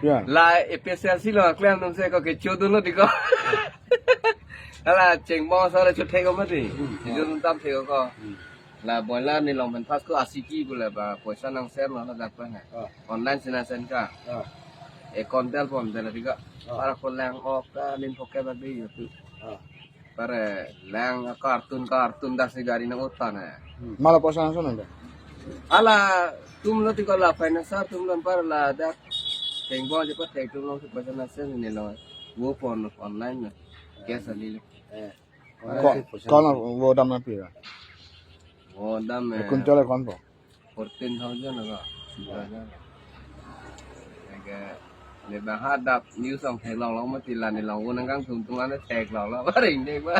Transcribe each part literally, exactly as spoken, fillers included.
Ya. La A P H L C along klem atum si ko kechodunlo ti ko. Hala chengbong aso le chothek ko mati. Hmm. Kechodun tame thek ko. Hmm. La boiler nelong pen first ko asiki pu le ba poisa nang send lo ladak pen he. Ah. Online si nang send ka. Ah. Account tel pon tel ti ko. Ah. Para ko lang-ok ta nin pocket ba di tu. Ah. Para lang kartun kartun dak si gari nang utan he. Hmm. Mala poisa nang send nang. Hala atum lo ti ko la finance atum lo para ladak chengbong ajo pathek atum lo si poisa nang send nelong. Vo pon online na. Cash ali lo. Eh. Ko, ko na vo dam na pi ra? Vo dam, eh, quintal ko-an po? Fourteen thousand ko. Eke, ne bang ha adap news along theklonglo mati la nelong vo nang kangthum atum an theklonglo. Baring dei ba.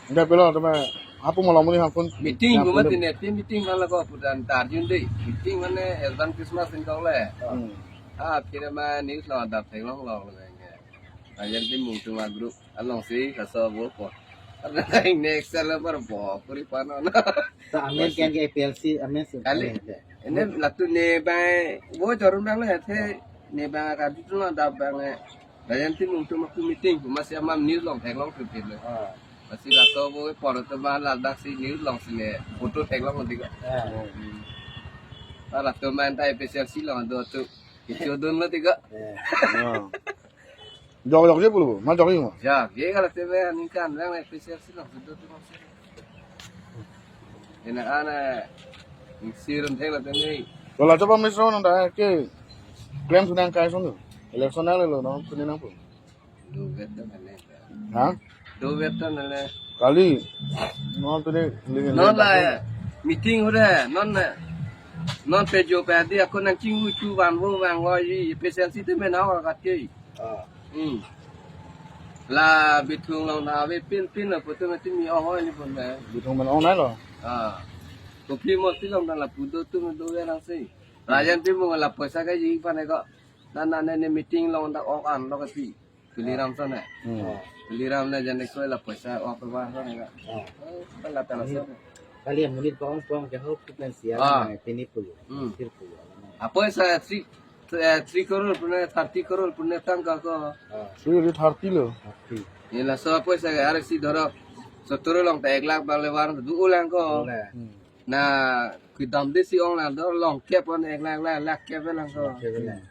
Nda pelo tame hapu malong muni hapu. Meeting ko mati ne, team meeting mala ko putan tarjun dei. Meeting mane advance Christmas in kong le. Hmm. Ah, kira ma news along adap theklonglo. Ayan tim mung tum a group along si kaso vo po. Karena next sel par po puri panon. Ta amen keng ke A P L C amen si. Kali. Amen, ya. Ini latum ne bang vo jorum bang le the ne bang ka ditu na da bang le. Ayan tim mung tum aku meeting masih amam news along theklong tu pit le. Ah. Masih laso vo por tu ma ladak si news along si ne photo theklong ti ko. Ah. Hmm. Ta latum ma ta A P H L C along do tu. Kechodunlo ti ko. Eh. Ah. Jok jok je pulo, ma jok je mo. Ya, ye kala tebe aningkan lang A P H L C along sudah tu masih. Ina ana sirum thek la tebe. Kalau coba misal nang da ke claim sedang kai sung. Election nang lo no, kuning nang pun. Dovet ta mane. Ha? Dovet ta mane. Kali. Non tu ni. Non la meeting ho de, non na. Non pe jo pe di ako nang chinghu chu van vo van vo yi A P H L C te men ha kat ke. Ah. Hmm. La Bithung along na ave pin pin la putu mati mi ong hoi ni pun na. Bithung men ong nai lo. Ah. Kopi mo ti along na la pu do tu do ve nang si. Rajan pi mo la poisa ka yi pa ne ko. Na na ne ne meeting along da ong an lo ka ti. Tuliram sa ne. Hmm. Tuliram ne jan ko la poisa ong pa sa ne ka. Ah. Oh, pa la ta la sa. Kali amonit pong pong ke ho kitna siya Ah. na pini pulo. Hmm. Sir pulo. Apo sa three, eh, three crore pune thirty crore pune tangka ko. Ah. Three thirty lo. Thirty. Ye laso apo sa R C dhoro. Sotoro along ta ek lakh bang le var du ulang ko. Ole. Hmm. Na kidam de si ong lang do long kep on ek lakh lakh lakh kep lang ko. Kep lang.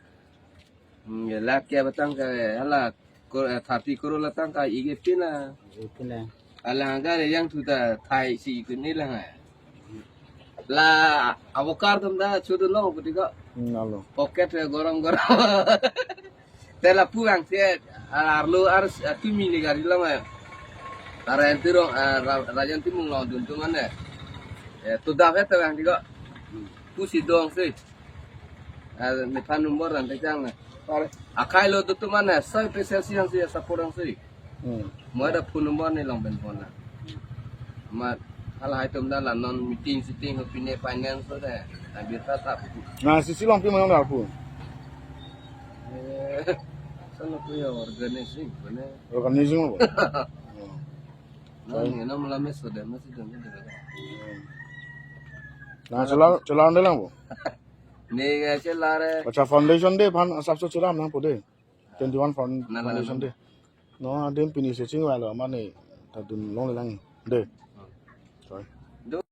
Hmm, ye lakh kep tangka hala ko, eh, thirty crore la tangka ige pina. Ige pina. Alang ka yang thu ta thai si ikun ni lang. La avokar tum da chudu long putiko. Hmm, alo. Pocket he gorom gorom. Te lapu ang si, ah, arlo ar, ah, tumi ni gari long eh. Ara enti rong, ah, ra-, Rajan Timung along dun tu mane. Eh, tu da he te ang ti ko. Pusi dong si. Ah, ne phone number dan te chang na. Akhai lo tu tu mane, soi pe sel si ang si, support ang si. Hmm. Mo ada phone number ne long pen phone na. Ma, hala hai tum da la non meeting sitting ho pine finance ho de. Abir ta tap. Na sisi long pi ma long da pu. Eh, sana punya organizing, punya. Organizing apa? Hmm. Nah, ini nama lama sudah, masih dong, dong. Hmm. Na chelar, chelar de lang po. Ne ga chelar eh. Acha foundation de phan asap so chelar nang po de. Twenty one found-, Na, na, na, foundation na. De. No, adim pini se chingvai lo mane ta dun long le lang de. Hmm. Sorry.